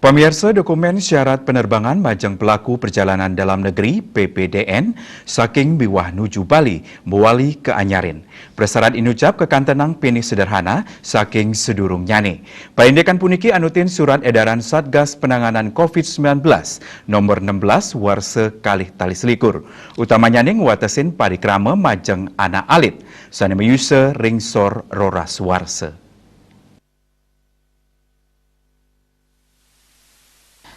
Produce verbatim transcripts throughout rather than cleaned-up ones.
Pamiarsa, dokumen syarat penerbangan majeng pelaku perjalanan dalam negeri, P P D N, saking miwah nuju Bali, mawali kaanyarin. Prasarat inucap kakantenang pinih sederhana saking sadurungnyane. Paindikan puniki anutin surat edaran Satgas Penanganan covid sembilan belas nomor enam belas warsa kalih tali selikur. Utamanyaning watesin parikrama majeng anak alit sane mayusa ring sor roras warsa.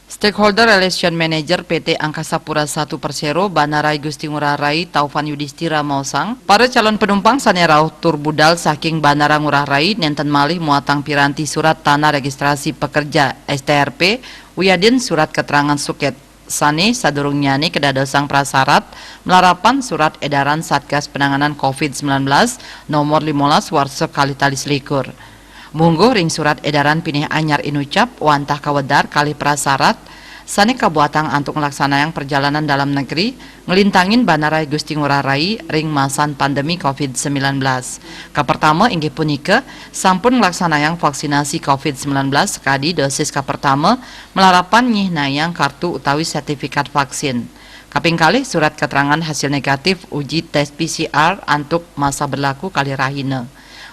Stakeholder Relation Manager P T Angkasa Pura satu Persero, Banara I Gusti Ngurah Rai Taufan Yudhistira maosang, para calon penumpang sane rauh tur budal saking Bandara Ngurah Rai nenten malih muatang piranti surat tanah registrasi pekerja, S T R P, wiadin surat keterangan suket, sane sadurungnyane kadadosang prasarat malarapan surat edaran Satgas Penanganan covid sembilan belas nomor limolas warsa kalih tali selikur. Mungguh ring surat edaran pinih anyar inucap wantah kawedar kalih prasarat sane kabuatang antuk nglaksanayang perjalanan dalam negeri, nglintangin Bandara I Gusti Ngurah Rai ring masan pandemi covid sembilan belas. Kapertama inggih punika sampun nglaksanayang vaksinasi covid sembilan belas sakadi dosis kapertama, malarapan nyihnayang kartu utawi sertifikat vaksin. Kaping kalih, surat keterangan hasil negatif uji tes P C R antuk masa berlaku kalih rahina.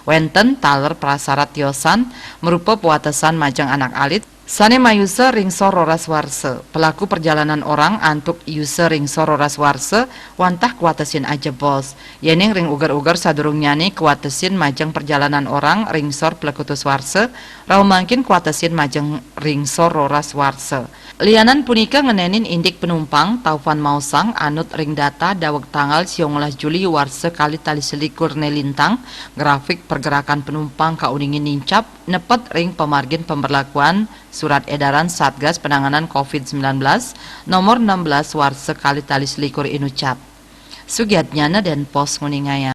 Wenten taler prasarat tiosan marupa pawatesan majeng anak alit sane mayusa ring sor roras warsa, pelaku perjalanan orang antuk yusa ring sor roras warsa, wantah kawatesin ajebos. Yening ring uger-uger sadurungnyane kawatesin majeng perjalanan orang ring sor plekutus warsa, rauh mangkin kawatesin majeng ring sor roras warsa. Lianan punika ngenenin indik penumpang, Taufan maosang, anut ring data daweg tanggal siongolas Juli warsa kalih tali selikur ne lintang, grafik pergerakan penumpang kauningin nincap nepet ring pamargin pemberlakuan surat edaran Satgas Penanganan covid sembilan belas nomor enam belas warsa kalih tali selikur inucap. Sugiatnyana, Den Pos, nguningayang.